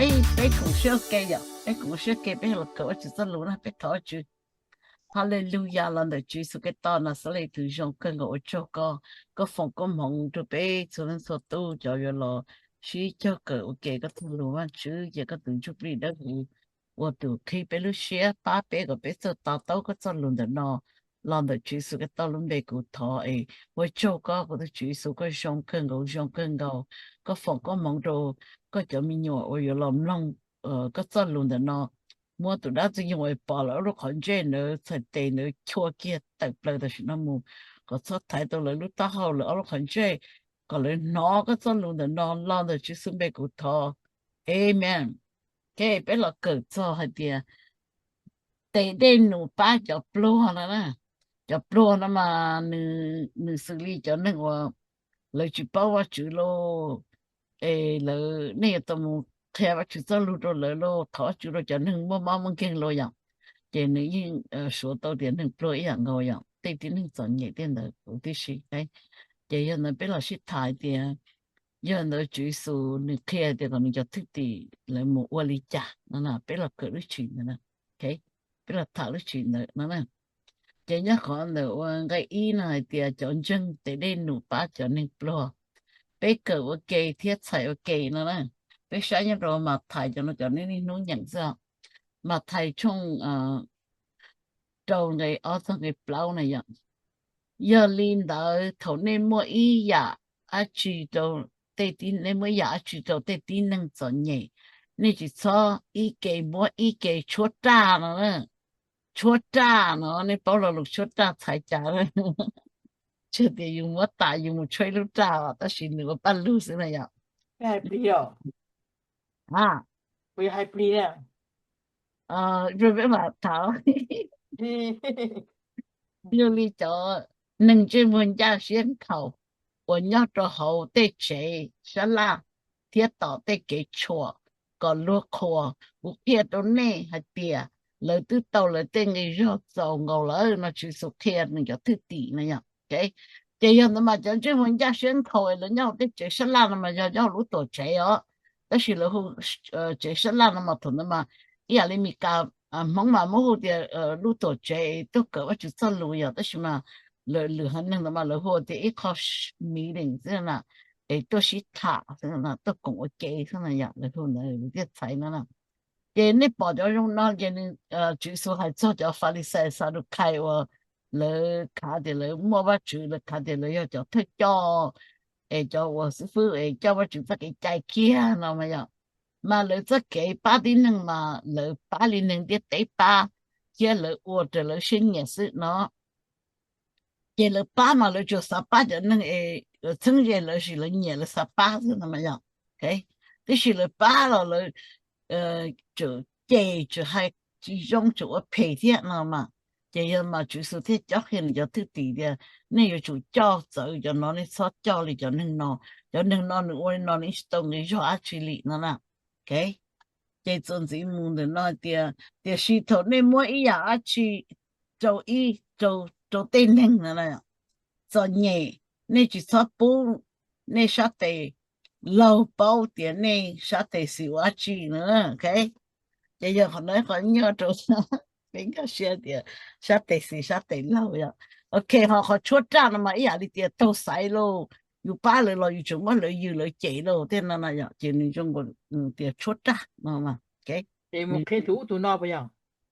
Peb koom siab ua ke yom, peb koom siab ua ke, peb los kawm Vajtswv txoj lus na, peb thov Vajtswv. Hallelujah, los ntawm Tswv Yexus Khetos Naxales tus zoo kawg nkaus, ua tsaug koj, koj foom koob hmoov rau peb txhua leej txhua tus cov yuav los sib cog kawm ua ke koj txoj lus Vajtswv, ces koj tus Ntsuj Plig Dawb Huv ua tus qhib peb lub siab, pab peb kom peb txawj to taub koj txoj lus ntawm no. Los ntawm Tswv Yexus Khetos lub npe kuv thov es ua tsaug koj, kuv tus Tswv Yexus, koj zoo kawg nkaus, zoo kawg nkaus. Koj foom koob hmoov rau koj cov me nyuam uas yuav los mloog koj txoj lus ntawm no. Muab tus dab ntxwg nyoog uas pom lawv ob lub qhov ntsej ntawd txhais tes ntawd chua kiag tawm plaws tam sim no mus, kom txhob thaiv tau lawv lub taub hau, lawv ob lub qhov ntsej, kom lawv hnov koj txoj lus ntawm no. Los ntawm Tswv Yexus npe kuv thov, amen. Ces peb los kawm txog hais tias tes dej num pab cov pluag no na. Cov pluag no mas nws xws li cov neeg uas lawv tsis paub Vajtswv lauj, es lawv, nej yuav tau mus qhia Vajtswv txoj lus rau lawv lauj, thov Vajtswv rau cov neeg muaj mob muaj nkeeg lauj yom. Ces nws yeej suav tau tias neeg pluag ib yam nkaus yom, tej tib neeg txom nyem tej ntawd huv tib si. Ces yog ntawd peb los sib tham hais tias, yog ntawd Tswv Yexus nws qhia tias kom nws cov thwj tim lawv mus ua li cas no, peb los kawm lub tshim ntawd, peb los tham lub tshim ntawd no. Ces nyob qhov ntawm ua nqe ib no hais tias cov ntseeg tes dej num pab cov neeg pluag. Peb kawm ua ke thiab txhais ua ke no na. Peb saib nyob rau Mathais cov no, cov nej niaj hnub nyeem xwb. Mathais tshooj rau nqe ob txog nqe plaub na yom. Yog li ntawd thaum nej muaj ib yam dab tsi rau tej tib, nej muab ib yam dab tsi rau tej tib neeg txom nyem, nej tsis txhob ib ke muab ib ke tshuab raj no na. Tshuab raj no, nej paub lo lus tshuab raj txhais cas? Tsis tias yus muab tas yus mus tshuab ib lub raj os, tab sis nws ua paj lug xwb na yom. Peb mam tham. Yog li cov neeg ntsej muag ncaj siab nkhaus uas nyob rau hauv tej tsev sab laj thiab tom tej kev tshuam kom luag qhuas, kuv qhia rau nej hais tias lawv twb tau lawv tej nqi zog txaus nkaus lawm no. Tswv Yexus qhia nws cov thwj tim no yom. Ces yog ntawd mas cov ntsej muag ncaj siab nkhaus lawv nyob hauv tej tsev sab laj no mas yog nyob hauv lub tuam tsev os. Tab sis lawv hu tsev sab laj no mas thaum ntawd mas ib yam li Mes Kas, Hmoob mas muab hu tias lub tuam tsev tuaj kawm Vajtswv txoj lus yom, tab sis mas lwm haiv neeg ntawd mas lawv hu tias ib qho meeting xwb na, es tuaj sib tham xwb, tuaj koom ua ke xwb na yom, lawv hu ntawd thiaj txhais no na. Ces nej pom cov zoo no ces Tswv Yexus hais txog cov Falixais Xadukhais uas lawv khav tias lawv muaj Vajtswv, lawv khav tias lawv yog cov thawj coj, es cov uas xib fwb es coj Vajtswv txoj kev cai kiag no mas yom. Mas lawv txoj kev pab tib neeg mas lawv pab li neeg ntiaj teb pab, thiab lawv ua raws lawv siab nyiam xwb no. Ces lawv pab mas lawv tsuas xav pab cov neeg es txheeb ze lawv, sis lawv nyiam lawv xav pab xwb no mas yom. Tiam sis lawv pab los lawv tseem cem, tseem hais tsis zoo, tseem ua phem thiab no mas. Ces yog mas Tswv Yexus thiaj cob qhia nws cov thwj tim tias nej yuav tsum coj txawv cov no, nej txhob coj li cov neeg no. Cov neeg no nws ua li no nws tsis tau nqi zog dab tsi li no na. Ces txuas ntxiv mus ntawm no tias, tiam sis thaum nej muab ib yam dab tsi rau ib, rau tej neeg no txom nyem, nej tsis txhob pub nej sab tes laug paub tias nej sab tes xis ua dab tsi no. Ces yog qhov no qhov nyuaj rau peb nkag siab tias sab tes xis sab tes laug yom. Ok, ho qhov tshuab raj no mas ib yam li tias taug xaiv lauj, yus pab lawv los yus tseem muab lawv yws lawv cem lauj tej no no yom, ces nws zoo tias tshuab raj no.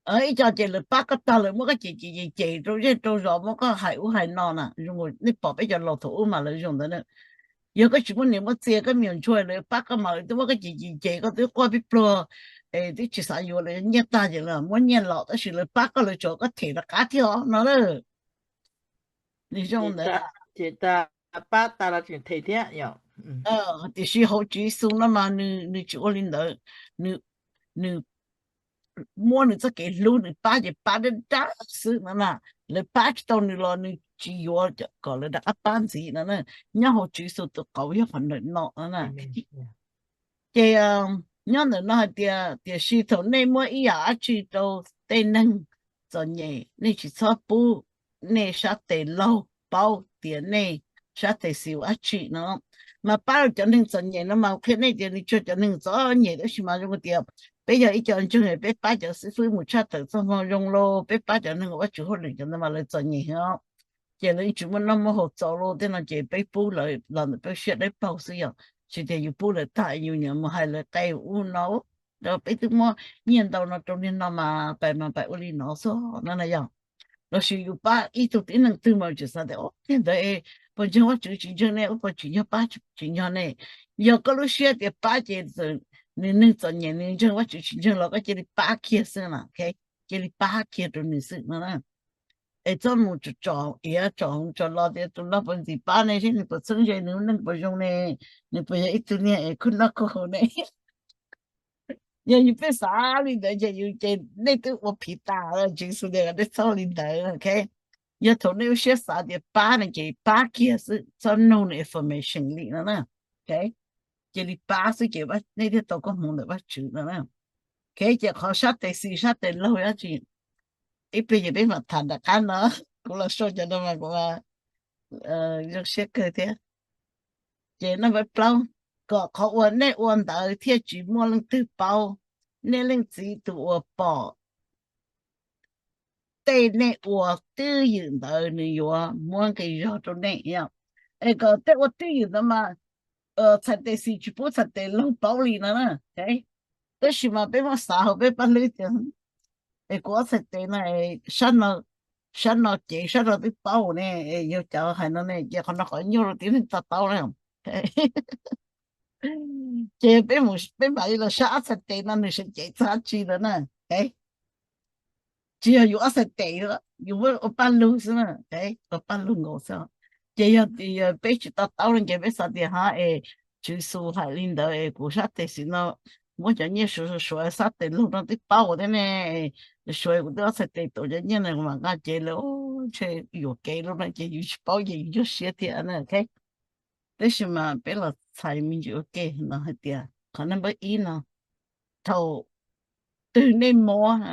Ib co ces lawv pab koj tag lawv muab koj cem cem cem cem rau zej rau zos, muab koj hais ub hais no na. Nej pom peb cov laus thaum ub mas lawv zoo ntawd na. Yog koj tsis muaj niam muaj txiag, koj me nyuam ntsuag lawv pab koj mas lawv twb muab koj cem cem cem, koj twb quaj pib pluag, es twb tsis xav yuav lawv nyiaj tag ces lawv muab nyiaj los, tab sis lawv pab koj lawv tsuas koj them rov qab thiab os no na. Nws zoo ntawd. Ces pab tas los tseem them thiab. Tiam sis hauv Tswv Yexus no mas nws tsis ua li ntawd. Nws muab nws txoj kev hlub nws pab ces pab dab dab xwb no na. Lawv pab tsis tau nws los nws tsis yuav kom lawv rov qab pab ntxiv no na. Nyob hauv Tswv Yexus tus qauv yog qhov ntawm no no na. Ces nyob ntawm no hais tias, tiam sis thaum nej muab ib yam dab tsi rau tej neeg txom nyem, nej tsis txhob pub nej sab tes laug paub tias nej sab tes xis ua dab tsi no. Mas pab cov neeg txom nyem no mas qhia nej tias nws tsuas cov neeg txom nyem tab sis mas zoo tias peb yog ib co ntseeg peb pab cov xib fwb mus tshaj tawm txoj moo zoo los peb pab cov neeg ua Vajtswv hauj lwm cov ntawd mas lawv txom nyem os. Ces lawv yeej tsis muaj noj muaj haus txaus los tej no ces peb pub lawv los ntawm peb siab dawb paug xwb yom. Tsis tias yus pub lawv tag yus niam mus hais lawv qe ub no, peb twb muab nyiaj ntau no rau niag no mas pais mas pais ua li no xwb no na yom. Los sis yus pab ib tug tib neeg twg mas tseem xav tias niag ntawd puas ntseeg Vajtswv tsis ntseeg ne, ua puas tsim nyog pab tsim nyog ne. Yog koj lub siab tias pab ces nws neeg txom nyem nws ntseeg Vajtswv tsis ntseeg los koj cia li pab kiag xwb na, cia li pab kiag rau nws xwb no na. Es txhob mus tsom tsom iav tsom hauv tsom los tias tus no puas ntxim pab ne, seb nws puas txheeb ze, nws lub neej puas zoo ne, nws puas yog ib tug niag es khuj noj khuj haus ne. Yog yus pheej xav li ntawd ces yus ces nej twb ua phiv tas lawm, Tswv Yexus tias nej txhob li ntawd. Yog thaum nej lub siab xav tias pab no ces pab kiag xwb, txhob nug nws information li no na. Cia li pab xwb ces nej thiaj tau koob hmoov ntawm Vajtswv no na. Ces qhov sab tes xis sab tes laug dab tsi, ib pliag ces peb mam tham nram qab no. Kuv los sau cov no mas kuv zoo siab kawg thiab. Ces naj npawb plaub, kom qhov uas nej ua ntawd thiaj tsis muaj leej twg paub, nej Leej Txiv tus uas pom tej nej ua twj ywm ntawd nws yuav muab nqi zog rau nej. Es kom tej ua twj ywm ntawd mas txhais tes xis tsis pub txhais tes laug paub li no na. Tab sis mas peb muab xav hauv peb paj hlwb tias es kuv ob txhais tes no, sab no cev sab no twb paub ne, yog cov hais no ne ces qhov no qhov nyuaj rau tib neeg to taub na. Ces peb mam li los saib ob txhais tes no nws sawv cev txog dab tsi ntawd na. Tsis yog yus ob txhais tes, yus muab ua paj lug xwb na, ua paj lug nkaus xwb. Ces yog peb tsis to taub no ces peb xav tias ha es Tswv Yexus hais li ntawd es kuv sab tes xis no muab cov nyiaj suav suav sab tes laug no twb paub thiab ne, suav kuv twb ob txhais tes tuav cov nyiaj no kuv mam nqa cev lawm, ntshe yuam kev lawm no ces yus tsis paub ces yus nyuaj siab thiab na. Tab sis mas peb los txhais me ntsis ua ke no hais tias qhov naj npawb ib no, thaum twg nej muab,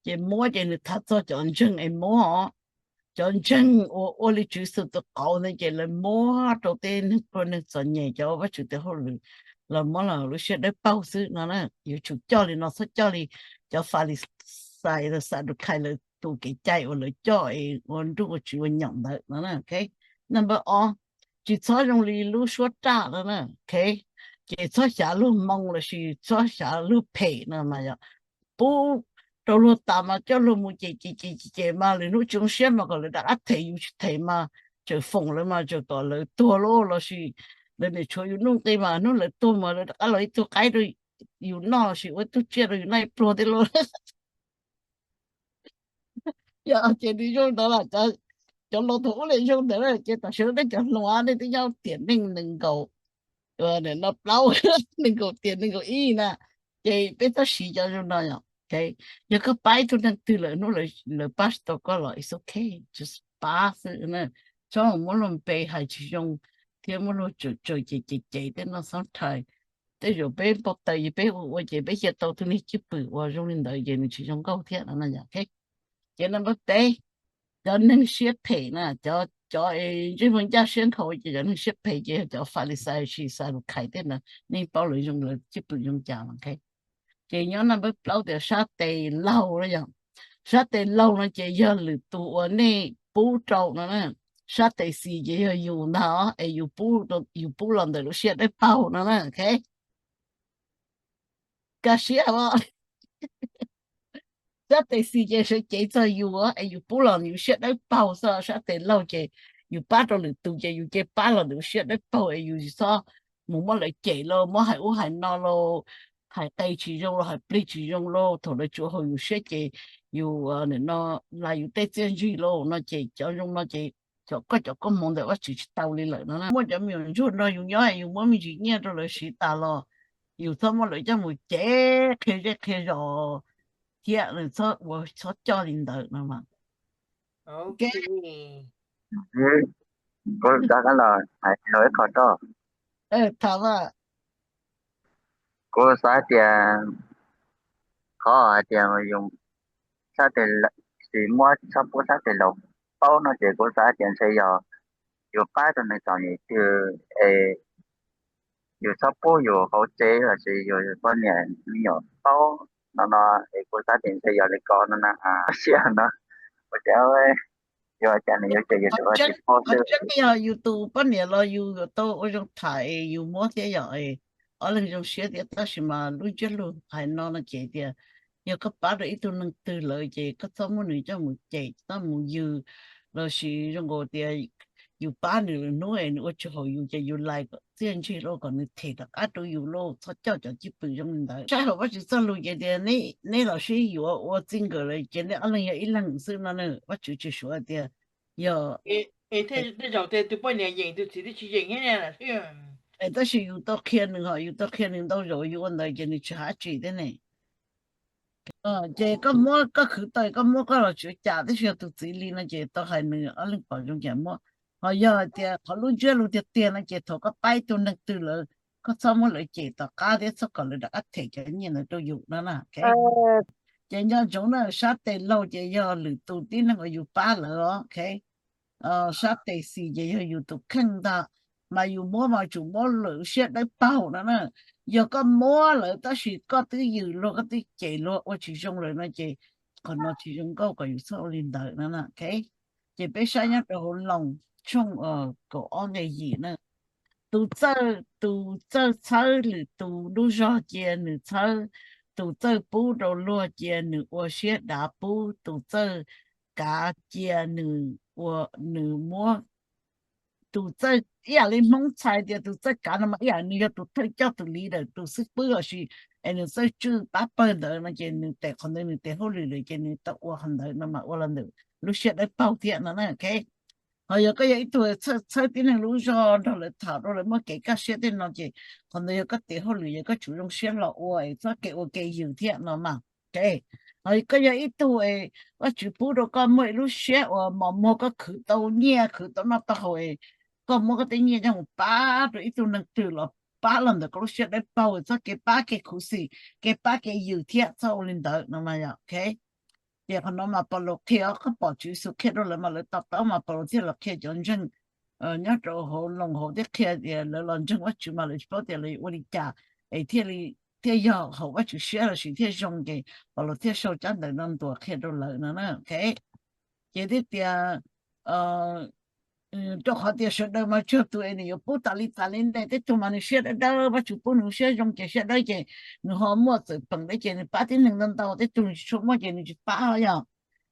ces muab ces nws tham txog cov ntseeg es muab os. Cov ntseeg uas ua li Tswv Yexus tus qauv ntawd ces lawv muab rau tej neeg pluag neeg txom nyem, cov ua Vajtswv tes hauj lwm los muab los lub siab dawb paug xwb no na. Yuav tsum coj li no, txhob coj li cov Falixais los Xadukais lawv tus kev cai uas lawv coj es ua nruj ua tsiv ua nyaum ntawd no. Naj npawb ob, tsis txhob zoo li lub suab raj no na. Ces txhob xyav luag moo lossis txhob xyav luag phem no mas yog pub rau luag tas mas coj luag mus cem cem cem cem mas lwm hnub tsis zoo siab mas kom lawv rov qab them yus, tsis them mas tseem foom lawv mas tseem kom lawv tuag lauj, lossis lawv niam tshuav yus nuj nqi mas hnub lawv tuag mas lawv rov qab los ib tug qaib rau yus noj lossis ua ib tug tsiaj rau yus noj ib pluag thiab lauj. Yog ces nws zoo ntawd los cov laus thaum ub li zoo ntawd ces tam sim no nej cov hluas nej twb nyob tiam neej nees nkaum no plaub, nees nkaum tiam nees nkaum ib na, ces peb txhob siv cov zoo no. Yog koj pab ib tug neeg twg lawm hnub lawv pab tsis tau koj los it's okay, just pab xwb, txhob muab luag npe hais tsis zoo thiab muab luag tsawm tsawm cem cem cem tej no sometimes tej zaum peb npau taws ces peb ua ua ces peb cia tau tus niag cwj pwm uas zoo li ntawd ces nws tsis zoo nkauj thiab no. Ces naj npawb peb, cov neeg siab phem na, cov ntsej muag ncaj siab nkhaus ces cov neeg siab phem ces yog cov Falixais lossis Xadukais tej ntawd, nej paub lawv zoo, lawv cwj pwm zoo cas. Ces nyob naj npawb plaub tias sab tes laug no yog, sab tes laug no ces yog lwm tus uas nej pub rau no na. Sab tes xis ces yog yus ntag es yus pub los ntawm lub siab dawb paug no na. Kaj siab, sab tes xis ces sawv cev txog yus es yus pub los yus siab dawb paug xwb. Sab tes laug ces yus pab rau lwm tus ces yus cia pab los ntawm lub siab dawb paug es yus tsis txhob mus muab lawv cem los muab hais ub hais no los hais qe tsis zoo los hais plig tsis zoo los thaum lawv tsuas haum yus siab ces yus no la yus tej txiaj ntsig los no ces cov zoo no ces cov koj cov koob hmoov ntawm Vajtswv tsis tau li lawm no. Muaj cov me nyuam ntsuag nrog yus nyob yus muab me ntsis nyiaj rau lawv siv tas los yus txhob muab lawv coj mus cem qhia zej qhia zos thiab txhob ua txhob coj li ntawd no. Kuv rov qab los hais ib qho rau. Tham mas kuv xav tias qhov hais tias yus sab tes xis muab txhob pub sab tes laug paub no ces kuv xav tias ntshe yog yus pab rau nws txom nyem twg es yus txhob pub yus hauv tsev lossis yus poj niam me nyuam paub no no es kuv xav tias ntshe yog li ko no na. Siab no, ua cas, yus ua cas nws yuav cem yus tsis paub xwb. Qhov tseeb yog yus tus poj niam los yus yuav tau ua zoo tham es yus muab thiab yom, ob leeg zoo siab thiab. Tab sis mas lub ntsiab lus hais no no ces tias yog koj pab rau ib tug neeg twg lawm ces koj txhob muab nws coj mus cem, txhob mus yws, lossis zoo nkaus tias yus pab nws lwm hnub es nws ua tsis haum yus ces yus lais kom txiaj ntsig lauj, kom nws them rov qab rau yus lauj, txhob coj cov cwj pwm zoo li ntawd. Saib hauv Vajtswv txoj lus ces tias neb los sib yuav ua txij nkawm lawm ces neb ob leeg yog ib leeg xwb no na. Vajtswv tsis suav tias yog tej zaum tias tus poj niam yeem tus txiv twb tsis yeem thiab. Tab sis yus tau qhia nws, ho yus tau qhia nws ntau zaus yus ua ntawd ces nws tsis hais tsis thiab ne. Ces koj muab koj khwv tau, koj muab koj los tsis ua cas, tab sis yog tus txiv li no ces tau hais nws ob leeg pom zoo cas muab. Ho yog hais tias qhov lub ntsiab lus tiag tiag no ces thaum koj pab ib tug neeg twg lawm, koj txhob muab lawv cem tom qab thiab txhob kom lawv rov qab them cov nyiaj ntawd rau yus no na. Ces nco ntsoov na, sab tes laug ces yog lwm tus tib neeg uas yus pab lawm os, ok. Sab tes xis ces yog yus tus kheej ntag, mas yus muab mas tsum muab lwm siab dawb paug no na. Yog koj muab lawm tab sis koj twb yws luag, koj twb cem luag ua tsis zoo lawm no ces qhov no tsis zoo nkauj, kom yus txhob ua li ntawd no na, ok. Ces peb saib nyob rau hauv Loos tshooj kaum ob nqe yim na. Tus txawj, tus txawj txhawb lwm tus lub zog cia nws txhawb, tus txawj pub rau luag cia nws ua siab dav pub, tus txawj kav cia nws ua, nws muab. Tus txawj, ib yam li Hmoob txhais tias tus txawj kav no mas ib yam nws yog tus thawj coj, tus leader, tus xib fwb lossis es nws txawj tswj pab pawg ntawd no ces nws tes qhov ntawd, nws tes hauj lwm lawm ces nws tau ua qhov ntawd no mas ua los ntawm lub siab dawb paug thiab no na, ok. Ho yog koj yog ib tug txhawb tib neeg lub zog nrog lawv tham rau lawv muaj kev kaj siab tej no ces qhov ntawd yog koj tes hauj lwm, yog koj tsum zoo siab los ua es txhob kev ua kev yws thiab no mas, ok. Ho koj yog ib tug es Vajtswv pub rau koj muaj ib lub siab uas mos muag, koj khwv tau nyiaj, khwv tau noj tau haus es koj muab koj tej nyiaj coj mus pab rau ib tug neeg twg los pab los ntawm koj lub siab dawb paug, txhob kev pab kev khuv xim, kev pab kev yws thiab, txhob ua li ntawd no mas, ok. Ces qhov no mas Paulus qhia, koj pom Tswv Yexus qhia rau lawv mas lawv to taub mas Paulus thiaj los qhia cov ntseeg nyob rau hauv Loos hauv thiab qhia tias lawv los ntseeg Vajtswv mas lawv tsis paub tias lawv yuav ua li cas es thiaj li, thiaj yog haum Vajtswv siab lossis thiaj zoo, ces Paulus thiaj sau tsab ntawv no ntuas qhia rau lawv no na, ok. Ces thiaj tias rau qhov tias sawv daws mas tsuas tus es nws yuav pub tas li tas li ne, tej tug mas nws siab dawb dawb, Vajtswv pub nws siab zoo ces siab dawb ces nws ho muaj txawm peem dawb ces nws pab tib neeg ntau ntau, tej tug nws tsis tshua muaj ces nws tsis pab yog.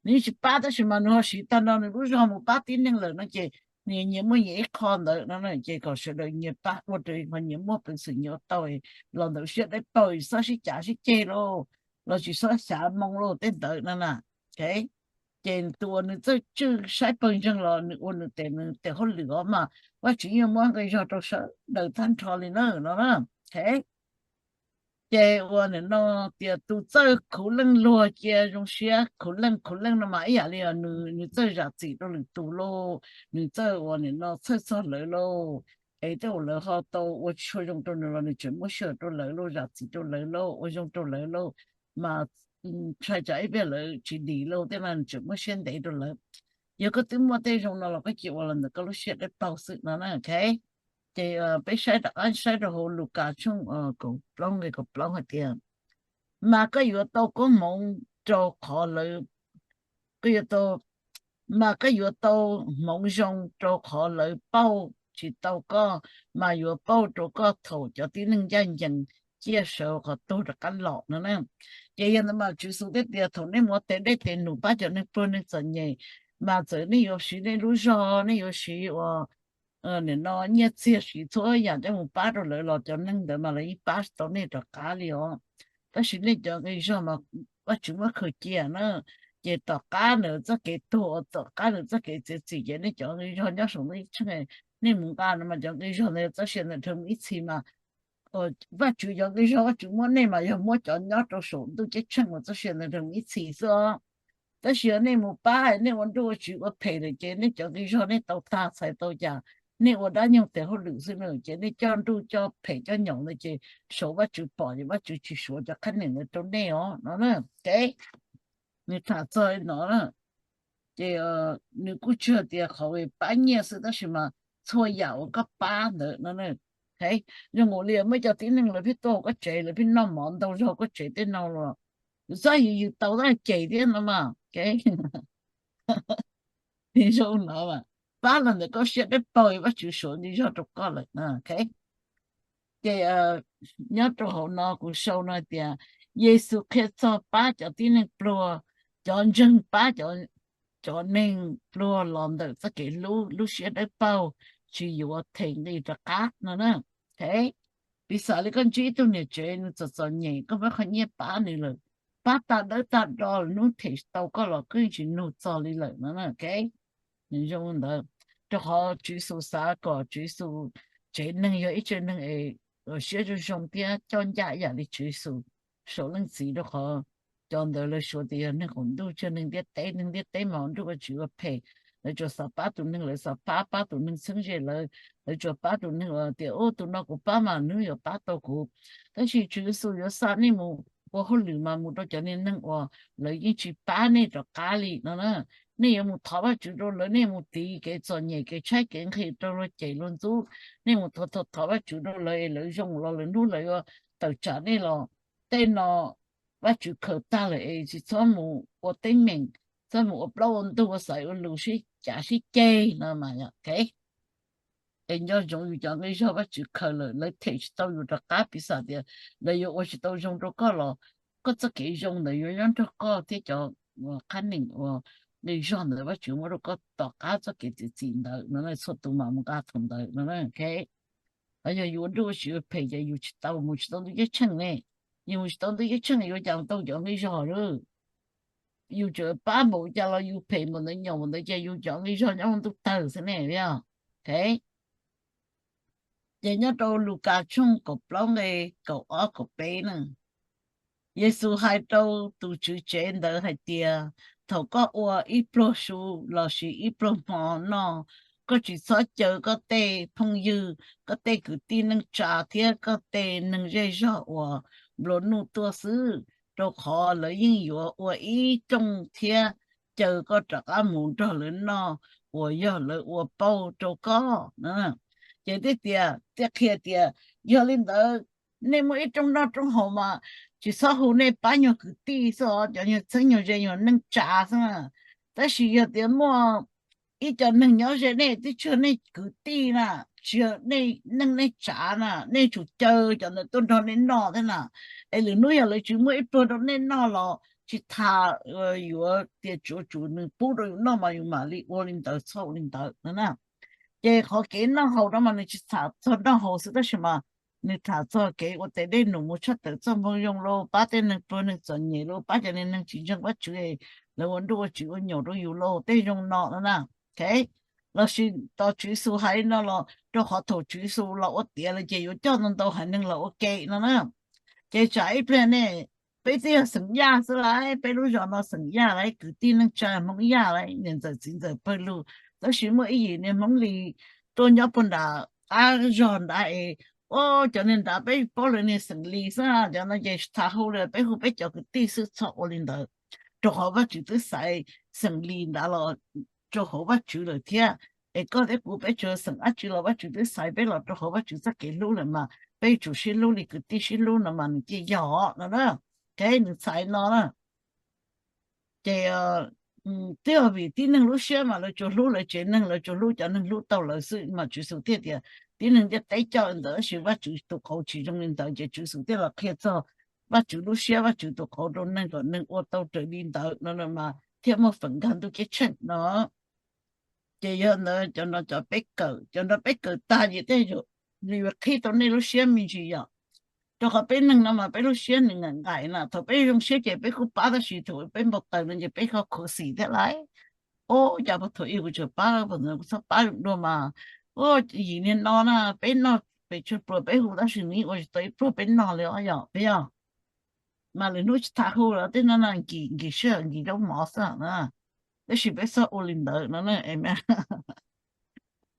Nws yeej tsis pab tab sis mas nws ho siv tag nrho nws lub zog mus pab tib neeg lawm no ces nws nyias muaj nyias ib qho ntawd no ces kom sawv daws nyias pab ua rau ho nyias muaj peev xwm nyias ua tau los ntawm siab dawb paug, txhob sib cav sib ceg lauj, los tsis txhob xyav moo lauj tej ntawd no na. Ces tus uas nws txawj tswj saib pawg ntseeg los nws ua nws tes, nws tes hauj lwm os mas Vajtswv yeej muab nqi zog rau sawv daws tag nrho li na no na. Ces uas nim no tias tus txawj khuv leej luag cia zoo siab khuv leej, khuv leej no mas ib yam li nws txawj zam txim rau lwm tus lauj, nws txawj uas nim no txhawj txog lawv lauj, es tej uas lawv ho tau ua tsis tshua zoo rau nws los nws tseem muab sij hawm rau lawv lauj, zam txim rau lawv lauj, ua zoo rau lawv lauj, mas ntshai tsam ib pliag lawv tsis dim lauj tej no nws tseem muaj siab ntev rau lawv. Yog koj twb muaj tej zoo no los koj cia ua los ntawm koj lub siab dawb paug xwb no na, ok. Ces peb saib rov qab saib rau hauv Lukas tshooj kaum plaub nqe kaum plaub hais tias, mas koj yuav tau koob hmoov rau qhov lawv, koj yuav tau, mas koj yuav tau hmoov zoo rau qhov lawv pauj tsis tau koj, mas yuav pauj rau koj thaum cov tib neeg ncaj ncees ciaj sawv qhov tuag rov qab los no na. Ces yog ntawd mas Tswv Yexus thiaj tias thaum nej mus ua tes dej tes num pab cov neeg pluag neeg txom nyem, mas txawm nej yuav siv nej lub zog, nej yuav siv ua nim no nyiaj txiag, siv txhua yam coj mus pab rau lawv los cov neeg ntawd mas lawv yeej pab tsis tau nej rov qab li os. Tab sis nej cov nqi zog mas Vajtswv muab khaws cia na, ces tom qab nws txoj kev tuag, tom qab nws txoj kev txiav txim ces nej cov nqi zog nyob saum ntuj ceeb tsheej, nej mus nqa no mas cov nqi zog ntawd txoj sia ntawd dhau mus ib txhis mas Vajtswv cov nqi zog Vajtswv muab nej mas yog muab cov nyob rau saum ntuj ceeb tsheej uas txoj sia ntawd dhau mus ib txhis xwb os. Tab sis yog nej mus pab, nej ua nruj ua tsiv ua phem lawm ces nej cov nqi zog nej tau tag txhais tau cas, nej ua dab nyoog tes hauj lwm xwb na, ces nej coj nruj coj phem coj nyaum ntawd ces saum Vajtswv pom ces Vajtswv tsis suav cov qhab niam ntawd rau nej os no na. Nws tham txog no na, ces nws kuj tsis hais tias qhov pab nyiaj xwb tab sis mas txhua yam uas koj pab ntawd no. Zoo nkaus li muaj cov tib neeg lawv pheej tuaj hauv koj tsev, lawv pheej noj mov ntau zog koj tsev tej no los, yus txhob yws yws tau tab cem thiab no mas. Zoo no, pab los ntawm koj siab dawb paug, Vajtswv suav nti zog rau koj lawm. Ces nyob rau hauv no kuv sau no hais tias Yexus qhia txog pab cov tib neeg pluag, cov ntseeg pab cov neeg pluag los ntawm txoj kev hlub, lub siab dawb paug, tsis yuav them nqi rov qab no na. Piv xam li koj ntsib ib tug niam tsev nws txom txom nyem, koj muab qhov nyiaj pab nws lawm, pab tag dawb tag do lawm, hnub them tsis tau koj los koj yeej tsis nug txog li lawm no. Zoo ntawd, rau qhov Tswv Yexus xav kom Tswv Yexus tsev neeg yog ib tsev neeg es siab zoo zoo thiab coj ncaj ib yam li Tswv Yexus saum leej txiv, rau qhov cov ntawd lawv suav tias yog neeg qaum ntuj, tsis yog neeg ntiaj teb. Neeg ntiaj teb mas ua nruj ua tsiv ua phem, lawv tsuas xav pab tus neeg lawv xav pab, pab tus neeg txheeb ze lawv, lawv tsuas pab tus neeg uas tias ub tus no kuv pab mas nws yuav pab tau kuv. Tab sis Tswv Yexus yuav xa nej mus ua hauj lwm mas mus rau cov niag neeg uas lawv yeej tsis pab nej rov qab li no na. Nej yuav mus thov Vajtswv rau lawv, nej mus tiv kev txom nyem kev tshaib kev nqhis rau luag cem luag ntxub, nej mus thov thov thov Vajtswv rau lawv es lawv zoo los lwm hnub lawv yuav tawm tsam nej los. Tej no Vajtswv khaws tag lawm es tsis txhob mus ua teeb meem, txhob mus ua plaub ua ntug ua xaiv ua lus sib cav sib ceg no mas. Es nco ntsoov yus cov nqi zog Vajtswv khaws lawm, lawv them tsis tau yus rov qab, piv xam tias lawv yuav ua tsis tau zoo rau koj los koj txoj kev zoo ntawd yuav nyob nrog koj thiab cov qhab neem uas nqi zog ntawd Vajtswv muab rau koj tom qab txoj kev txiav txim ntawd no. Txhua tus mam mus nqa thaum ntawd no. Yog yus ua nruj ua tsiv ua phem ces yus tsis tau mus tsis tau ntuj ceeb tsheej ne. Yus mus tsis tau ntuj ceeb tsheej yuav cas tau cov nqi zog lawm. Yus tseem pab npaum cas los yus phem npaum ntawd nyaum npaum ntawd ces yus cov nqi zog nyob hauv ntuj tawg xwb ne. Ces nyob rau Lukas tshooj kaum plaub nqe kaum ob kaum peb na, Yexus hais rau tus tswv tsev ntawd hais tias, thaum koj ua ib pluag su lossis ib pluag hmo noj, koj tsis txhob caw koj tej phooj ywg, koj tej kwv tij neej tsa thiab koj tej neeg zej zog uas nplua nuj tuaj xwb, rau qhov lawv yeej yuav ua ib rooj thiab caw koj rov qab mus nrog lawv noj uas yog lawv ua pauj rau koj. Ces thiaj tias, thiaj qhia tias, yog li ntawd nej muaj ib rooj noj rooj haus mas tsis txhob hu nej pab nyuag kwv tij xwb os, cov nyuag txheeb nyuag ze nyuag neej tsa xwb na. Tab sis yog tias muaj ib co neeg nyob ze nej twb tsis yog nej kwv tij na, tsis yog nej neej nej tsav na, nej tsum caw cov ntawd tuaj nrog nej noj thiab na. Es lwm hnub yog lawv tsis muaj ib pluag rau nej noj los tsis tas yuav tias tsuav tsum nws pub rau yus noj mas yus mam li ua li ntawd, txhob ua li ntawd no na. Ces qhov kev noj haus no mas nws tsis tham txog noj haus xwb tab sis mas nws tham txog kev ua tes dej num, mus tshaj tawm txoj moo zoo los pab tej neeg pluag neeg txom nyem, los pab cov niag neeg tsis ntseeg Vajtswv, lawv ua nruj ua tsiv ua nyaum rau yus los tej zoo no no na. Lossis tos Tswv Yexus hais no los rau qhov thaum Tswv Yexus los ua tiav lawm ces yuav coj ntau ntau haiv neeg los ua ke no na. Ces tsam ib pliag ne, peb twb yog xeem Yaj xwb lauj, peb lub zos no xeem Yaj lauj, kwv tij neej tsa Hmoob Yaj lauj, niam ntxawm txiv ntxawm pawg lug, tab sis muaj ib yim niag Hmoob Lis tuaj nyob puag nram qab zog nrad es, ua cov niag nrad peb paub lawv niag xeem Lis xwb, cov no ces tsis tas hu li, peb hu peb cov kwv tij xwb, txhob ua li ntawd. Rau qhov Vajtswv twb xaiv xeem Lis nrad los rau hauv Vajtswv lawm thiab. Es koj thiab kuv peb tsuas xeem dab tsi los Vajtswv twb xaiv peb los rau hauv Vajtswv txoj kev hlub lawm mas peb yuav tsum sib hlub li kwv tij sib hlub no mas nws cia yog no na. Nws txhais no na. Ces twb yog vim tib neeg lub siab mas lawv tsuas hlub lawv tsev neeg, lawv tsuas hlub cov neeg hlub tau lawv xwb mas Tswv Yexus thiaj tias tib neeg ntiaj teb coj li ntawd, tab sis Vajtswv tus qauv tsis zoo li ntawd. Ces Tswv Yexus thiaj los qhia txog Vajtswv lub siab, Vajtswv tus qauv rau neeg kom neeg ua tau raws li ntawd no mas thiaj muaj feem nkag ntuj ceeb tsheej no. Ces yog ntawd cov no cov peb kawm, cov no peb kawm tag ces tej zaum nws yuav qhib tau nej lub siab me ntsis yom. Rau qhov peb neeg no mas peb lub siab nws nqaim nqaim na, thaum peb zoo siab ces peb kuj pab, tab sis thaum peb npau taws no ces peb ho khuv xim thiab lauj. Ub, cas puag thaum ub kuv tseem pab, puag thaum kuv txhob pab dua mas, ub, yim niag no na, peb noj pes tsawg pluas peb hu tab sis nws yeej ua tsis tau ib pluag peb noj li os yom, peb yog. Mas lwm hnub tsis tas hu lawm, tej no no nkim nkim sij hawm nkim zaub mov xwb na. Tab sis peb txhob ua li ntawd no na.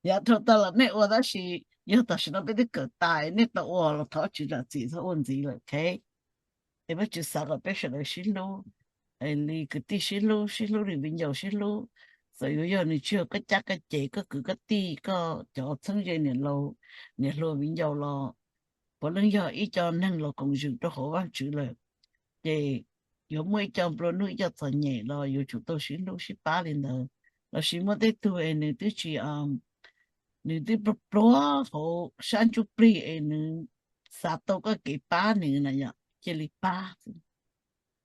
Yav dhau tas los nej ua, tab sis yog tam sim no peb twb kawm tas, nej tau ua los thov Tswv zam txim, txhob ua ntxiv lawm, ok. Es Vajtswv xav kom peb sawv daws sib hlub li kwv tij sib hlub, sib hlub li viv ncaus sib hlub, Txawm yuav yog nws tsis yog koj cab koj ces, koj kwv koj tij, koj cov txheeb ze niam laus niam hluas viv ncaus los puav leej yog ib co neeg los koom zwm rau hauv Vaajtswv lawm. Ces yuav muaj ib co nplua nuj ib co txom nyem los yuav tsum tau sib hlub sib pab li ntawd. Lossis muaj tej tug es nws twb tsis, nws twb pluag pluag hauv sab ntsuj plig es nws xav tau koj kev pab nws na yom, cia li pab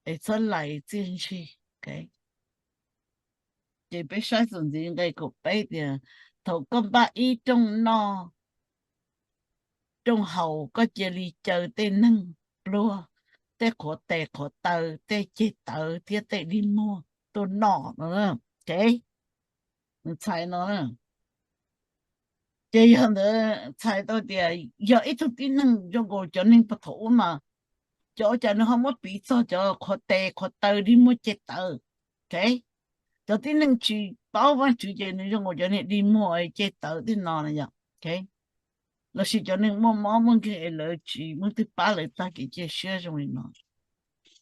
es txhob lais txiaj ntsig. Ces peb saib txuas ntxiv nqe kaum peb tias, thaum koj npaj ib rooj noj rooj haus, koj cia li caw tej neeg pluag, tej qhuav tes qhuav taw, tej ceg tawv thiab tej dig muag tuaj noj no. Nws txhais no na. Ces yog ntawd txhais tau tias yog ib tug tib neeg zoo nkaus cov neeg puag thaum ub mas, cov ua cas nws ho muab piv txog cov qhuav tes qhuav taw dig muag ceg tawv. Cov tib neeg tsis paub Vaajtswv ces nws zoo nkaus cov niag dig muag ceg tawv tej no na yom. Lossis cov neeg muaj mob muaj nkeeg es lawv tsis muaj twg pab lawv tag kev cia siab zoo li no.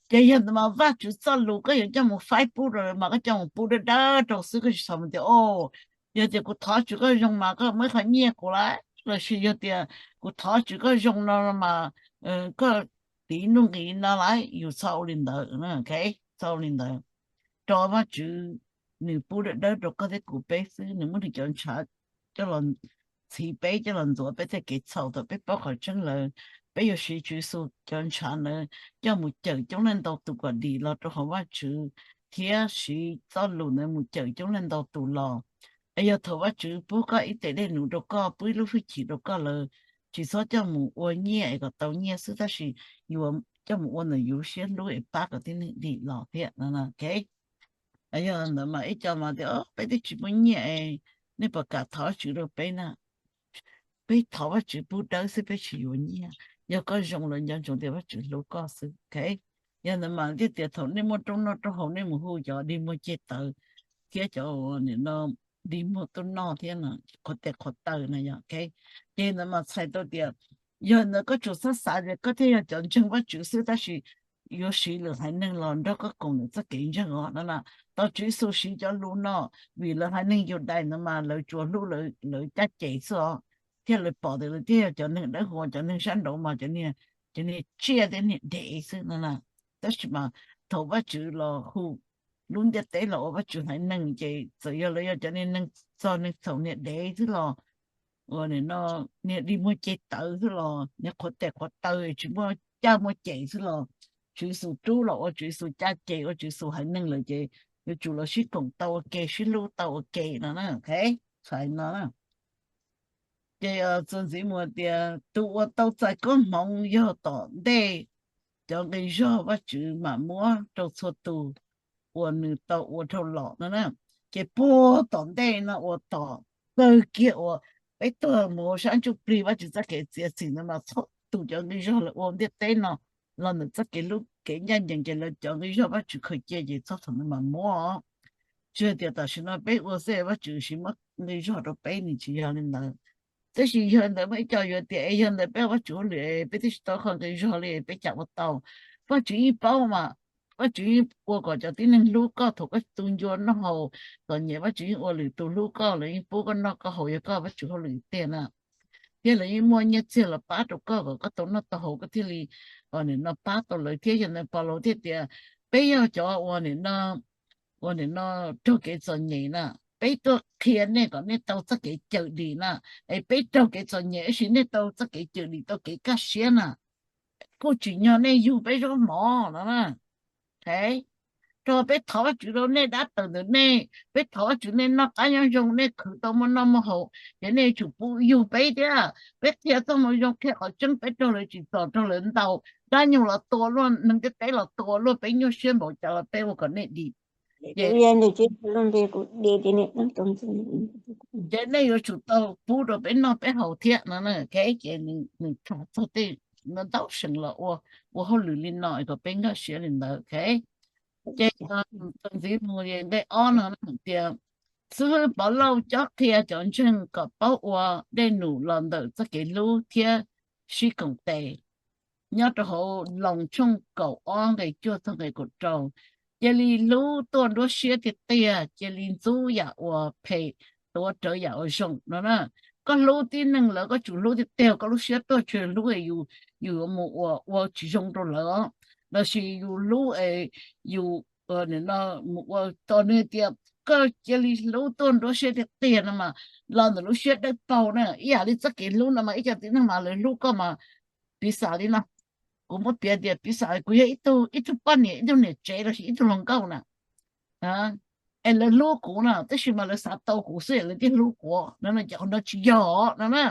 Ces yog ntawd mas Vaajtswv txoj lus koj yuav coj mus faib pub rau lawv mas koj coj mus pub dawb dawb rau xwb, koj tsis txhob mus tias, o, yog tias kuv thov Tswv koj zoo mas koj muab ib qho nyiaj kuv lauj, lossis yog tias kuv thov Tswv koj zoo no mas koj tiv nuj nqis no lauj. Yus txhob ua li ntawd, txhob ua li ntawd. Rau Vaajtswv, nws pub dawb dawb rau koj thiab kuv peb xwb, nws muab nws cov ntshav coj los txhiv peb, coj los ntxuav peb tej kev txhaum thaum peb paub qhov tseeb lawm. Peb yuav siv Tswv Yexus cov ntshav ntawd coj mus cawm coob leej ntau tus kom dim los rau hauv Vaajtswv, thiab siv txoj lus ntawd mus cawm coob leej ntau tus los. Es yog thaum Vaajtswv pub koj ib tes dej num rau koj, pub ib lub hwj chim rau koj lawm, tsis txhob coj mus ua nyiaj es kom tau nyiaj xwb, tab sis yuav coj mus ua ntawm yus siab hlub es pab kom tib neeg dim los thiab no. Yog ntawd mas ib co mas tias, peb twb tsis muaj nyiaj es nej puas kam thov Vajtswv rau peb na? Peb thov Vajtswv pub dawb xwb, peb tsis yuav nyiaj. Yog koj zoo lawm nco ntsoov tias Vajtswv hlub koj xwb. Yog ntawd mas thiaj tias thaum nej muaj rooj noj rooj haus nej mus hu cov dig muag ceg tawv thiab cov dig muag tuaj noj thiab, qhuav tes qhuav taw na yom. Ces ntawd mas txhais tau tias yog ntawd koj tsuas xav xav tias koj thiaj yog cov ntseeg Vajtswv xwb, tab sis yuav siv lwm haiv neeg los nrog koj koom ntawm txoj kev ntseeg os no na. Tau Tswv Yexus siv cov lus no vim lawv haiv neeg Yudais ntawd mas lawv tsuas hlub lawv caj ces xwb os, thiaj lawv pom tias lawv thiaj yog cov neeg dawb huv, cov neeg sab nraud mas cov niag tsiaj thiab niag dev xwb no na. Tab sis mas thaum Vajtswv los hu lub ntiaj teb los ua Vajtswv haiv neeg ces txawm yog lawv yog cov niag neeg txog neeg txhaum niag dev xwb los, ua niag dig muag ceg tawv xwb los, niag qhuav tes qhuav taw tsis muaj caj muaj ces xwb los, Tswv Yexus rub los ua Tswv Yexus caj ces ua Tswv Yexus haiv neeg lawm ces yuav tsum los sib koom tau ua ke, sib hlub tau ua ke no na. Txhais no na. Ces txuas ntxiv mus tias tus uas tau txais koob hmoov yog tom ntej cov nqi zog Vajtswv mam muab rau txhua tus uas nws tau ua dhau los no na. Ces puag tom ntej no uas tom kawg kiag uas peb tuag mus sab ntsuj plig Vajtswv txoj kev txiav txim ntawd mas txhua tus cov nqi zog lawv ua ntiaj teb no los ntawm txoj kev hlub kev ncaj ncees ces lawv cov nqi zog Vajtswv khaws cia ces txog thaum ntawd mas muab os. Tsis hais tias tam sim no peb ua xwb Vajtswv siv muab nqi zog rau peb, nws tsis yog li ntawd. Tab sis yog li ntawd muaj ib co yuav tias es yog ntawd peb ua Vajtswv hauj lwm peb twb tsis tau qhov nqi zog li peb cas ua tau? Vajtswv yeej paub mas, Vajtswv yeej ua kom cov tib neeg hlub koj thaum koj tu ncua noj haus txom nyem, Vajtswv yeej ua lwm tus hlub koj, lawv yeej pub koj noj koj haus, yog koj Vajtswv hauj lwm tiag na. Thiab lawv yeej muaj nyiaj txiag los pab rau koj kom koj tau noj tau haus koj thiaj li nim no pab tau lawv thiab. Yog ntawd Paulus thiaj tias peb yog cov ua nim no, ua nim no raug kev txom nyem na, peb tuaj qhia nej kom nej tau txoj kev cawm dim na. Es peb raug kev txom nyem tab sis nej tau txoj kev cawm dim tau kev kaj siab na. Kuj tsim nyog nej yug peb zaub mov no na. Rau peb thov Vajtswv rau nej dab tawm ntawm nej, peb thov Vajtswv nej noj qab nyob zoo, nej khwv tau muaj noj muaj haus, ces nej yuav tsum pub yug peb thiab. Peb qhia txoj moo zoo, qhia qhov tseeb, peb raug lawv tsim txom, raug lawv ntaus, dab nyoog los tua luaj, neeg ntiaj teb los tua luaj, peb nyuaj siab npaum cas los peb ua kom nej dim. Ces nej yuav tsum tau pub rau peb noj peb haus thiab no. Ces nws tham txog tej ntau seem los ua, ua hauj lwm li no kom peb nkag siab li ntawd. Ces txuas ntxiv mus nqe ob no hais tias, xib hwb Pov Lauj cob qhia cov ntseeg kom paub ua dej num los ntawm txoj kev hlub thiab sib koom tes. Nyob rau hauv Loos tshooj kaum ob nqe cuaj txog nqe kaum rau, Cia li hlub tuaj nruab siab tiag tiag, cia li ntxub yam uas phem, tuav rawv yam uas zoo no na. Koj hlub tib neeg lawm koj tsum hlub tiag tiag, koj lub siab tuaj tsis hlub es yus, yus yuav mus ua, ua tsis zoo rau lawv os, lossis yus hlub es yus mus ua, tos nws tias koj cia li hlub tuaj nruab siab tiag tiag no mas los ntawm lub siab dawb paug na. Ib yam li txoj kev hlub no mas ib co tib neeg mas lawv hlub koj mas, piv xam li no, kuv muab piav tias piv xam kuv yog ib tug, ib tug poj niam, ib tug niam tsev lossis ib tug hluas nkauj na, es lawv hlub kuv no tab sis mas lawv xav tau kuv xwb lawv thiaj hlub kuv no, ces qhov no tsis yog no na.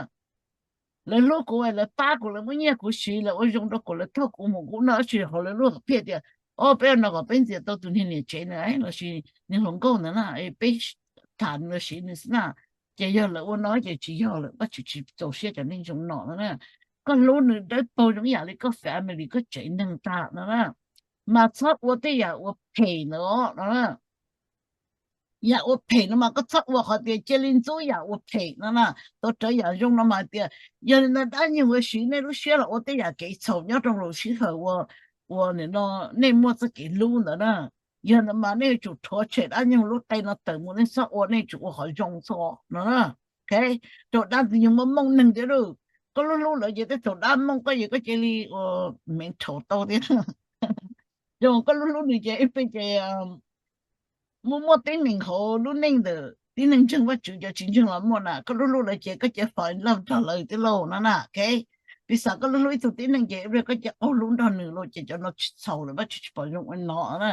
Lawv hlub kuv es lawv pab kuv, lawv muab nyiaj kuv siv, lawv ua zoo rau kuv, lawv thauj kuv mus kuv noj, tab sis hauv lawv lub hom phiaj tias, o, peb ua no kom peb ntxias tau tus niag niam tsev na lossis niag hluas nkauj ntawd na, peb tham nws los siv nws xwb na. Ces yog lawv ua no ces tsis yog lawm, Vajtswv tsis txaus siab cov neeg zoo no no na. Koj hlub nws dawb paug zoo ib yam li koj family, koj tsev neeg tag no na. Mas txhob ua tej yam uas phem ntawd no. Yam uas phem no mas koj txhob ua, qhov tias cia li ntxub yam uas phem no na, tuav rawv yam zoo no mas hais tias, yog li ntawd dab nyoog ua siv nej lub siab los ua tej yam kev txhaum nyob rau lub sij hawm uas, uas nim no nej muaj txoj kev hlub ntawd na. Yog ntawd mas nej yuav tsum rhuav tshem dab nyoog lub qe no tawm mus, nej txhob ua, nej tsum ua qhov zoo xwb no. Rau dab ntxwg nyoog muaj mooj neeg thiab lauj. Koj lub hlub lawv ces tej thaum dab mooj koj ces koj cia li ua me nrhaum tau thiab. Zoo koj lub hlub nws ces ib pliag ces muaj, muaj teeb meem hauv lub neej ntawm tib neeg ntseeg Vajtswv, cov tsis ntseeg los muaj na. Koj lub hlub lawv ces koj cia li fall in love nrog lawv thiab lauj no na. Piv xam koj lub hlub ib tug tib neeg ces ib pliag koj cia li qaug hlub nrog nws lauj, ces cov no tsis txhaum lawm, Vajtswv tsis pom zoo ua no na.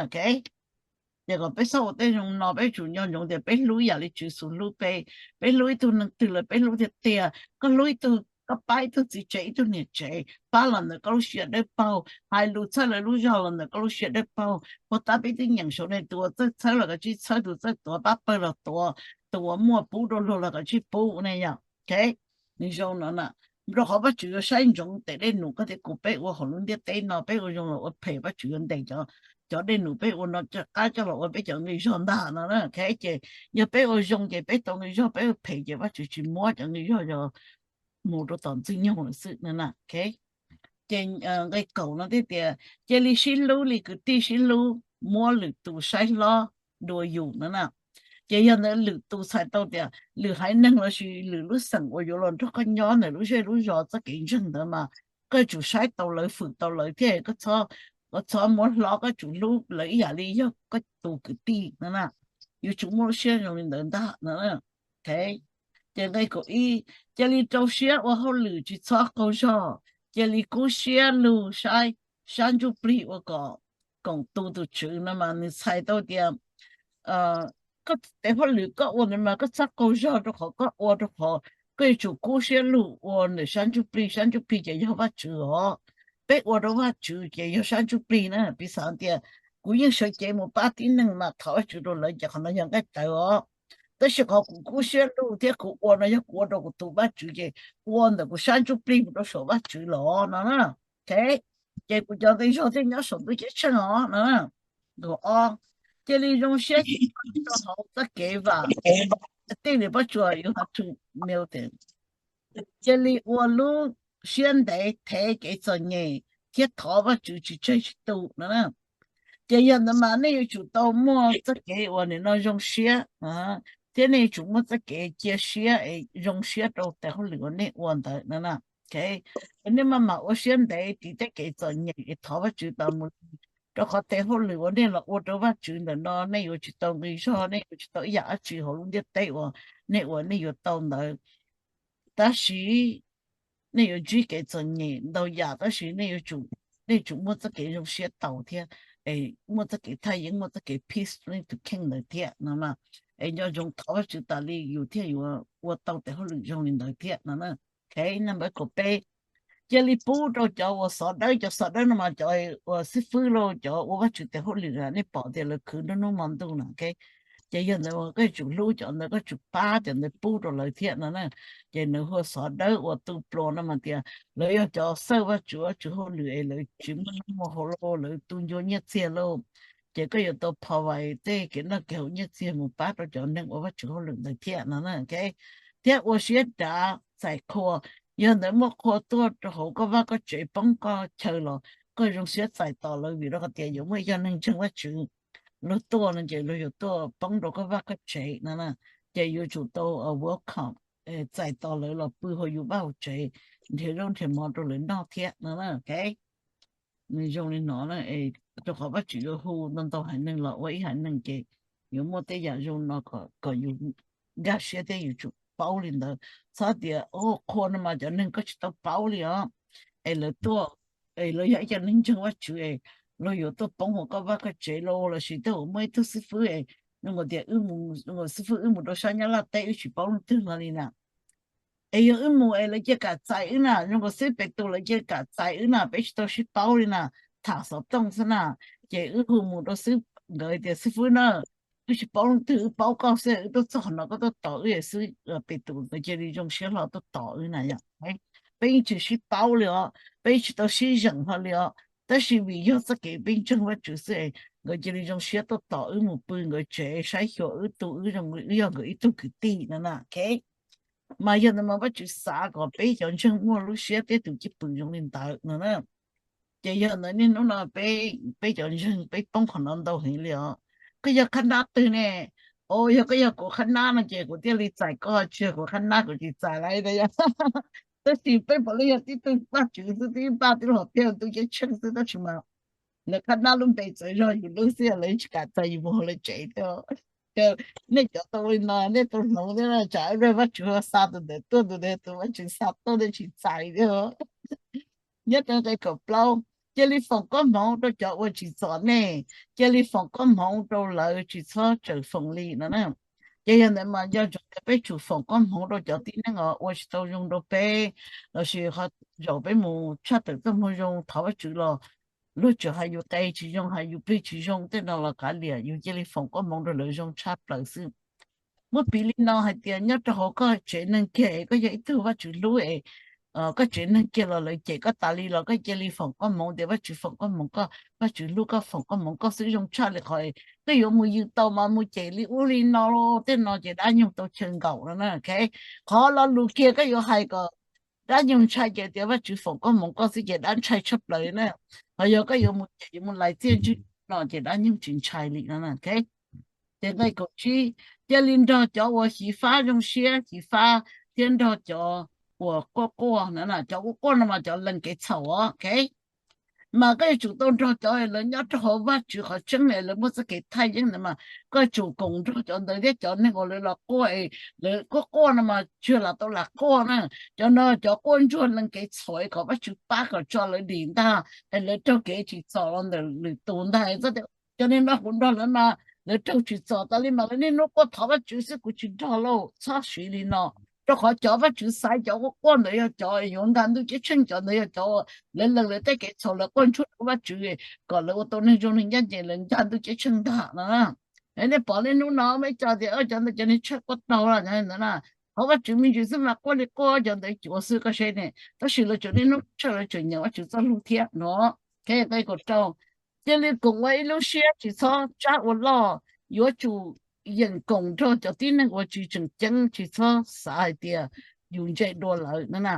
Ces kom peb txhob ua tej zoo no, peb tsum nco ntsoov tias peb hlub ib yam li Tswv Yexus hlub peb, peb hlub ib tug neeg twg los peb hlub tiag tiag. Koj hlub ib tug, koj pab ib tug txiv tsev, ib tug niam tsev, pab los ntawm koj lub siab dawb paug, hais lus txhawb lawv lub zog los ntawm koj lub siab dawb paug. Puag ta peb twb nyeem saum ne, tus uas txawj txhawb los koj tsij txhawb, tus txawj tuav pab pawg los tuav, tus uas muaj pub rau luag los koj tsij pub ne yom. Nws zoo no na, rau qhov Vajtswv yuav saib ntsoov tes dej num koj thiab kuv peb ua hauv lub ntiaj teb no, peb ua zoo los ua phem Vajtswv yuav ntes cov dej num peb ua no qab coj los ua peb cov nqi zog ntag no na. Ces yog peb ua zoo ces peb tau nqi zog, peb ua phem ces Vajtswv tsis muab cov nqi zog, yog mus rau tom ntxwg nyoog lawm xwb no na. Ces nqe kaum no thiaj tias, cia li sib hlub li kwv tij sib hlub, muab lwm tus saib hlob dua yus no na. Ces yog ntawd lwm tus txhais tau tias lwm haiv neeg lossis lwm lub xeem uas yuav los nrog koj nyob ntawm lub zej lub zos txoj kev ntseeg ntawd mas koj yuav tsum saib tau lawv, fwm tau lawv thiab. Koj txhob muab hlob, koj tsum hlub lawv ib yam li yog koj tus kwv tij no na. Yuav tsum muaj lub siab zoo li ntawd ntag no. Ces nqe kaum ib, cia li rau siab ua hauj lwm tsis txhob qaug zog, cia li kub siab lug saib sab ntsuj plig ua kom koom tu tus Tswv no mas nws txhais tau tias koj tes hauj lwm koj ua ntawd mas koj txhob qaug zog rau qhov koj ua, rau qhov koj yuav tsum kub siab lug ua ntawm sab ntsuj plig. Sab ntsuj plig ces yog Vajtswv os. Peb ua rau Vajtswv ces yog sab ntsuj plig na. Piv xam tias kuv yeej sawv cev mus pab tib neeg mas thov Vajtswv rau lawv ces qhov no yog nqaij tawv os. Tab sis qhov kuv kub siab lug thiab kuv ua no yog kuv ua rau kuv tus Vajtswv ces ua ntawm kuv sab ntsuj plig mus rau saum Vajtswv los no na. Ces kuv cov nqi zog thiaj nyob saum ntuj ceeb tsheej os no. Nqe ob, cia li zoo siab rau hauv txoj kev vam, tej niam pob tsuas yuav ha thu me tes, cia li ua lub siab ntev thev kev txom nyem thiab thov Vajtswv tsis tseg tsis tu no. Ces yog ntawd mas nej yuav tsum tau muaj txoj kev uas nim no zoo siab, thiab nej yuav tsum muaj txoj kev cia siab es zoo siab rau tes hauj lwm uas nej ua ntawd no na. Nej maj mam ua siab ntev tiv tej kev txom nyem es thov Vajtswv tas mus li, rau qhov tes hauj lwm uas nej los ua rau Vajtswv ntawm no nej yuav tsis tau nqi zog, nej yuav tsis tau ib yam dab tsi hauv lub ntiaj teb uas nej ua nej yuav tau ntawd. Tab sis nej yuav ntsib kev txom nyem ntau yam tab sis nej yuav tsum, nej tsum muaj txoj kev zoo siab tau thiab, es muaj txoj kev thaj yeeb, muaj txoj kev peace nej tus kheej ntawd thiab no. Es nco ntsoov thov Vajtswv tas li yus thiaj yuav ua tau tes hauj lwm zoo li ntawd thiab no. Nqe kaum peb, cia li pub rau cov uas xov dawb. Cov xov dawb no mas cov uas xib fwb los cov ua Vajtswv tes hauj lwm, nej pom tias lawv khwv nruab hnub hmo ntuj no. Ces yog ntawd koj yuav tsum hlub cov ntawd, koj yuav tsum pab cov ntawd pub rau lawv thiab no na. Ces nws hu ua xov dawb uas tu pluas no mas tias lawv yog cov xawj Vajtswv, Vajtswv hauj lwm es lawv tsis muaj noj muaj haus lauj, lawv tu ncua nyiaj txiag lauj. Ces koj yuav tau provide tej kev noj kev haus nyiaj txiag mus pab rau cov neeg ua Vajtswv hauj lwm ntawd thiab no. Thiab ua siab dav txais qhua. Yog ntawd muaj qhua tuaj rau hauv koj vaj koj tsev poob koj chaw los koj zoo siab txais tos lawv vim rau qhov tias yuav muaj ib co neeg ntseeg Vajtswv luag tuaj no ces luag yuav tuaj poob rau koj vaj koj tsev no na. Ces yuav tsum tau welcome, txais tos lawv los pw hauv yus vaj hauv tsev, nrhiav zaub nrhiav mov rau lawv noj thiab no na. Nws zoo li no na, rau qhov Vajtswv yuav hu ntau ntau haiv neeg los ua ib haiv neeg ces yuav muaj tej yam zoo no kom yus nkag siab thiab yus tsum paub li ntawd. Txhob tias, qhua no mas cov neeg koj tsis tau paub li os. Es lawv tuaj, es lawv yog ib co neeg ntseeg Vajtswv es luag yuav tuaj poob hauv koj vaj koj tsev los lossis tej uas muaj ib tug xib fwb es zoo nkaus tias wb mus, xib fwb wb mus rau sab Nyab Laj teb wb tsis paub leej twg hlo li na. Es yog wb mus es lawv cia kam txais wb na, zoo nkaus xib fwb Petus lawv cia kam txais wb na, peb tsis tau sib paub li na, tham xov tooj xwb na. Ces wb hu mus rau xib, nkawd tias xib fwb na, wb tsis paub leej twg, wb paub koj xwb, wb tuaj txog qhov no koj tuaj tos wb xwb. Petus nkawd cia li zoo siab hlo tuaj tos wb na yom. Peb yeej tsis sib paub li os, peb yeej tsis tau sib zeem hlo li os, tab sis vim yog txoj kev peb ntseeg Vajtswv xwb es nkawd cia li zoo siab tuaj tos wb mus pw nkawd tsev, saib xyuas wb tu wb zoo li wb yog nkawd ib tug kwv tij no na. Mas yog ntawd mas Vajtswv xav kom peb cov ntseeg muaj lub siab thiab tus cwj pwm zoo li ntawd no na. Ces yog ntawd niaj hnub no peb, peb cov ntseeg peb poob qhov no ntau heev li os. Koj yog qhab nab twg ne? O, yog koj yog kuv qhab nab no ces kuv thiaj li txais koj, tsis yog kuv qhab nab kuv tsis txais lawm. Tab sis peb puav leej yog tib tug Vajtswv xwb, tib npaj tib lub hom phiaj ntuj ceeb tsheej xwb, tab sis mas lawv qhab nab lub npe txawv zog yus lub xwb, lawv tsis kam txais yus mus hauv lawv tsev thiab. Nej cov tau li no nej tau hloov thiab, tsam ib pliag Vajtswv ho xa tus ntawd tuaj, tus ntawd tus Vajtswv xa tuaj nej tsis txais thiab. Nyob rau nqe kaum plaub, cia li foom koob hmoov rau cov uas tsim txom nej, cia li foom koob hmoov rau lawv, tsis txhob tsawm foom li no na. Ces yog ntawd mas nco ntsoov tias peb tsum foom koob hmoov rau cov tib neeg uas ua tsis tau zoo rau peb, lossis qhov zaum peb mus tshaj tawm txoj moo zoo thov Vajtswv los luag tseem hais yus qe tsis zoo, hais yus plig tsis zoo tej no los kav liam, yus cia li foom koob hmoov rau lawv zoo tshaj plaws xwb. Muab piv li no hais tias nyob rau hauv koj tsev neeg kiag es koj yog ib tug Vajtswv hlub es koj tsev neeg kiag los lawv cem koj tas li los koj cia li foom koob hmoov tias Vajtswv foom koob hmoov koj, Vajtswv hlub koj, foom koob hmoov koj xwb zoo tshaj li qhov koj yuav mus yws tau mas mus cem li ub li no tej no ces dab nyoog tau chaw nkaum no na. Qhov lo lus kiag koj yuav hais kom dab nyoog ntshai ces tias Vajtswv foom koob hmoov koj xwb ces dab ntshai tshaj plaws li na. Ho yog koj yuav mus cem yuav mus lais txiaj ntsig no ces dab nyoog tsis ntshai li no. Ces nqe kaum tsib, cia li nrog cov uas xyiv fab zoo siab xyiv fab thiab nrog cov uas quaj quaj na. Cov quaj quaj no mas cov lees kev txhaum os. Mas koj yuav tsum tau nrog cov lawv nyob rau hauv Vajtswv qhov tseeb es lawv muaj txoj kev thaj yeeb ntawd mas koj yuav tsum koom nrog cov ntawd thiab. Cov neeg uas lawv los quaj es lawv quaj quaj no mas tsuas lam tau lam quaj na. Cov no cov quaj ntsuag lees kev txhaum kom Vajtswv pab kom tso lawv dim ntag, es lawv raug kev tsim txom los ntawm lwm tus ntag. Cov neeg no kuv nrog lawv mas lawv raug tsim txom tas li mas lawv niaj hnub quaj thov Vajtswv xwb, kuv tsis nrog lauj, txhob siv li no. Rau qhov cov Vajtswv xaiv cov quaj quaj ntawd yog cov yuav nkag ntuj ceeb tsheej, cov ntawd yog cov lawv lees lawv tej kev txhaum, lawv quaj ntsuag rau Vajtswv kom lawv ua tau neeg zoo neeg ncaj ncees, lawv nkag ntuj ceeb tsheej ntag no. Nej pom niaj hnub no muaj ib co tias cov ntawd cov neeg tshaj quaj taug ntawd na. Qhov Vajtswv me ntsis xwb mas quaj li quaj cov ntawd cuav xwb koj seb ne, tab sis lawv tseem niaj hnub tshaj, lawv tseem nyeem Vajtswv txoj lus thiab no. Nqe kaum rau, cia li koom ua ib lub siab, tsis txhob tsab ua loj, yuav tsum yeem koom nrog cov tib neeg uas tsis tseem ceeb, tsis txhob xav hais tias yus ntse dua lawv no na.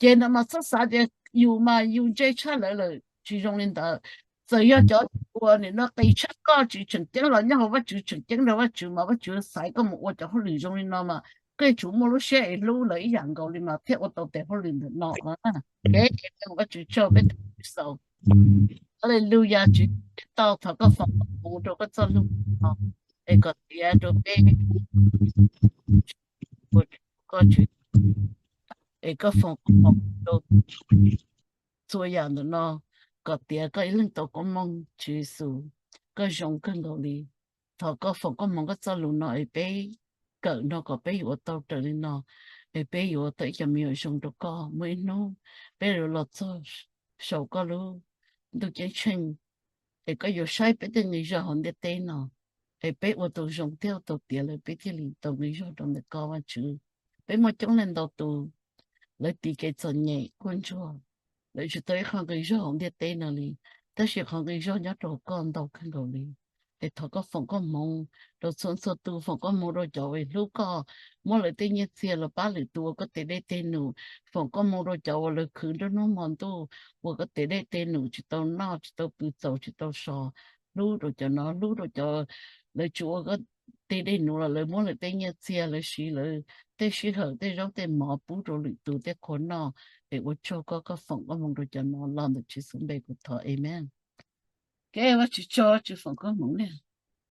Ces ntawd mas txhob xav tias yus mas yus ntse tshaj lawv lawm, tsis zoo li ntawd. Txawm yog cov uas nim no qis tshaj koj tsis tseem ceeb los nyob hauv Vajtswv tseem ceeb nrog Vajtswv mas Vajtswv xaiv koj mus ua cov hauj lwm zoo li no mas koj yuav tsum muaj lub siab es hlub lawv ib yam nkaus li mas thiaj ua tau tes hauj lwm ntawm no. Kev Vajtswv tsaug peb tus xaus. Haleluya, Tswv tau thov koj foom koob hmoov rau koj txoj lus no es kom tiav rau peb, koj Tswv, es koj foom koob hmoov rau txhua yam ntawm no kom tiav koj ib leeg tau koob mooj. Tswv Yexus, koj zoo kawg nkaus li. Thov koj foom koob hmoov koj txoj lus no es peb kawm nrog kom peb yuav ua tau raws li no, es peb yuav ua tau ib co me nyuam zoo rau koj. Muaj ib hnub peb yuav los txog saum koj lub ntuj ceeb tsheej, es koj yuav saib peb tej nqi zog hauv ntiaj teb no, es peb ua tau zoo thiab ua tau tiav lawm peb thiaj li tau nqi zog rau ntawm koj Vajtswv. Peb muaj coob leej ntau tus, lawv tiv kev txom nyem quaj ntsuag, lawv tsis tau ib qho nqi zog hauv ntiaj teb no li, tab sis qhov nqi zog nyob rau hauv koj ntau kawg nkaus li. Es thov koj foom koob hmoov rau txhua txhua tus, foom koob hmoov rau cov uas hlub koj, muab lawv tej nyiaj txiag los pab lwm tus ua koj tes dej tes num. Foom koob hmoov rau cov uas lawv khwv nruab hnub hmo ntuj ua koj tes dej tes num, tsis tau noj tsis tau pw, txaus tsis tau so. hlub rau cov no, hlub rau cov lawv tsis ua koj tej dej num los lawv muab lawv tej nyiaj txiag, lawv siv lawv tej sij hawm, tej zaub tej mov pub rau lwm tus tej qhua noj, es ua tsaug koj, koj foom koj hmoov rau cov no. Los ntawm Tswv Yexus npe kuv thov, amen. Kev Vajtswv tso, Tswv foom koj hmoov na.